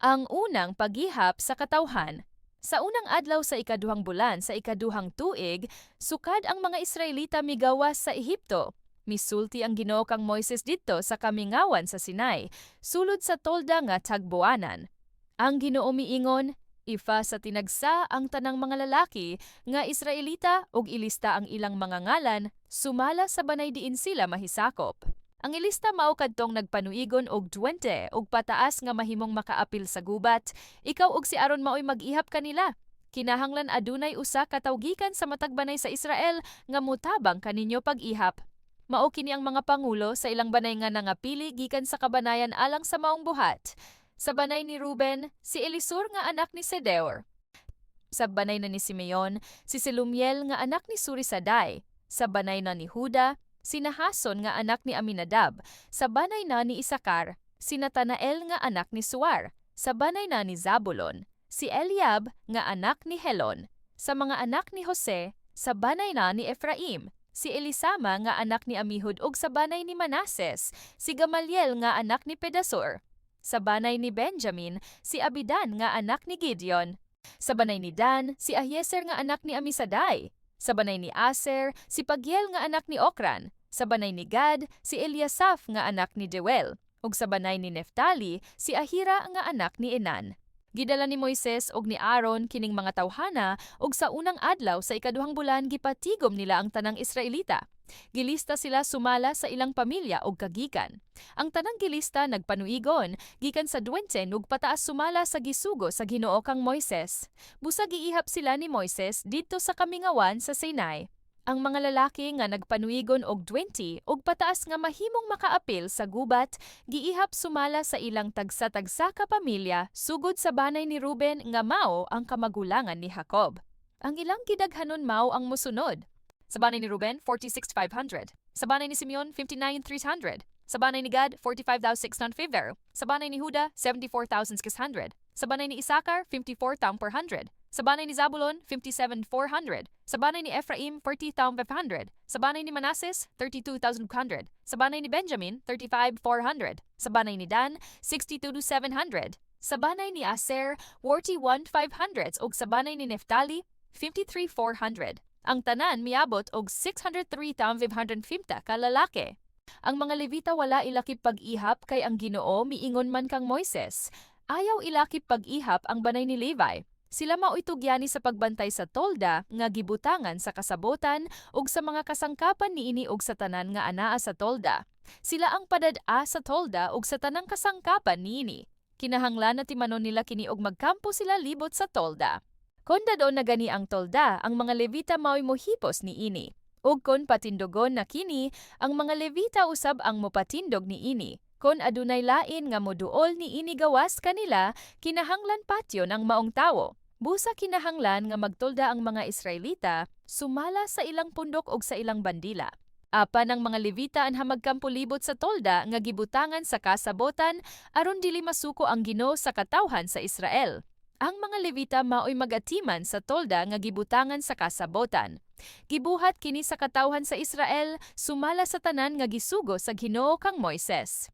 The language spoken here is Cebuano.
Ang unang paghihap sa katawhan. Sa unang adlaw sa ikaduhang bulan sa ikaduhang tuig, sukad ang mga Israelita migawas sa Ehipto, misulti ang Ginoo kang Moises didto sa kamingawan sa Sinai, sulod sa tolda nga tagbuanan. Ang Ginoo miingon, "Ifa sa tinagsa ang tanang mga lalaki nga Israelita ug ilista ang ilang mga ngalan sumala sa banay diin sila mahisakop." Ang ilista mao kadtong nagpanuigon og 20 ug pataas nga mahimong makaapil sa gubat. Ikaw ug si Aaron maoy mag-ihap kanila. Kinahanglan adunay usa ka tawo gikan sa matag banay sa Israel nga mutabang kaninyo pag-ihap. Mao kini ang mga pangulo sa ilang banay nga nangapili gikan sa kabanayan alang sa maong buhat. Sa banay ni Ruben, si Elisur nga anak ni Sedeur. Sa banay na ni Simeon, si Selumiel nga anak ni Surisaday. Sa banay na ni Huda, si Nahason nga anak ni Aminadab. Sa banay na ni Isakar, si Natanael nga anak ni Suar. Sa banay na ni Zabulon, si Eliab nga anak ni Helon. Sa mga anak ni Jose, sa banay na ni Efraim, si Elisama nga anak ni Amihud ug sa banay ni Manases, si Gamaliel nga anak ni Pedasur. Sa banay ni Benjamin, si Abidan nga anak ni Gideon. Sa banay ni Dan, si Ahieser nga anak ni Amisaday. Sa banay ni Aser, si Pagiel nga anak ni Okran. Sa banay ni Gad, si Eliasaph nga anak ni Deuel. Ug sa banay ni Neftali, si Ahira nga anak ni Enan. Gidala ni Moises ug ni Aaron kining mga tawhana ug sa unang adlaw sa ikaduhang bulan gipatigom nila ang tanang Israelita. Gilista sila sumala sa ilang pamilya ug kagikan. Ang tanang gilista nagpanuigon gikan sa 20 ug pataas sumala sa gisugo sa Ginoo kang Moises. Busa giihap sila ni Moises didto sa kamingawan sa Sinai. Ang mga lalaki nga nagpanuigon og 20 ug pataas nga mahimong makaapil sa gubat giihap sumala sa ilang tagsa-tagsa ka pamilya sugod sa banay ni Ruben nga mao ang kamagulangan ni Jacob. Ang ilang gidaghanon mao ang mosunod. Sa banay ni Ruben, 46,500. Sa banay ni Simeon, 59,300. Sa banay ni Gad, 45,650. Sa banay ni Huda, 74,600. Sa banay ni Isakar, 54,400. Sa banay ni Zabulon, 57,400. Sa banay ni Ephraim, 40,500. Sa banay ni Manases, 32,200. Sa banay ni Benjamin, 35,400. Sa banay ni Dan, 62,700. Sa banay ni Aser, 41,500 ug sa banay ni Neftali, 53,400. Ang tanan miabot og 603,550 ka lalaki. Ang mga Levita wala ilakip pag-ihap kay ang Ginoo miingon man kang Moises, "Ayaw ilakip pag-ihap ang banay ni Levi. Sila mao'y tugyani sa pagbantay sa tolda nga gibutangan sa kasabotan ug sa mga kasangkapan niini ug sa tanan nga anaa sa tolda. Sila ang padad-a sa tolda ug sa tanang kasangkapan niini. Kinahanglan na timanon nila kini og magkampo sila libot sa tolda. Kon dad-on na gani ang tolda, ang mga Levita mao'y mohipos niini. Ug kon patindogon na kini, ang mga Levita usab ang mopatindog niini. Kon adunay lain nga moduol niini gawas kanila, kinahanglan patyon ang maong tawo. Busa kinahanglan nga magtolda ang mga Israelita sumala sa ilang pundok ug sa ilang bandila. Apan ang mga Levita anha magkampo libot sa tolda nga gibutangan sa kasabotan aron dili masuko ang Ginoo sa katawhan sa Israel. Ang mga Levita maoy magatiman sa tolda nga gibutangan sa kasabotan. Gibuhat kini sa katawhan sa Israel sumala sa tanan nga gisugo sa Ginoo kang Moises."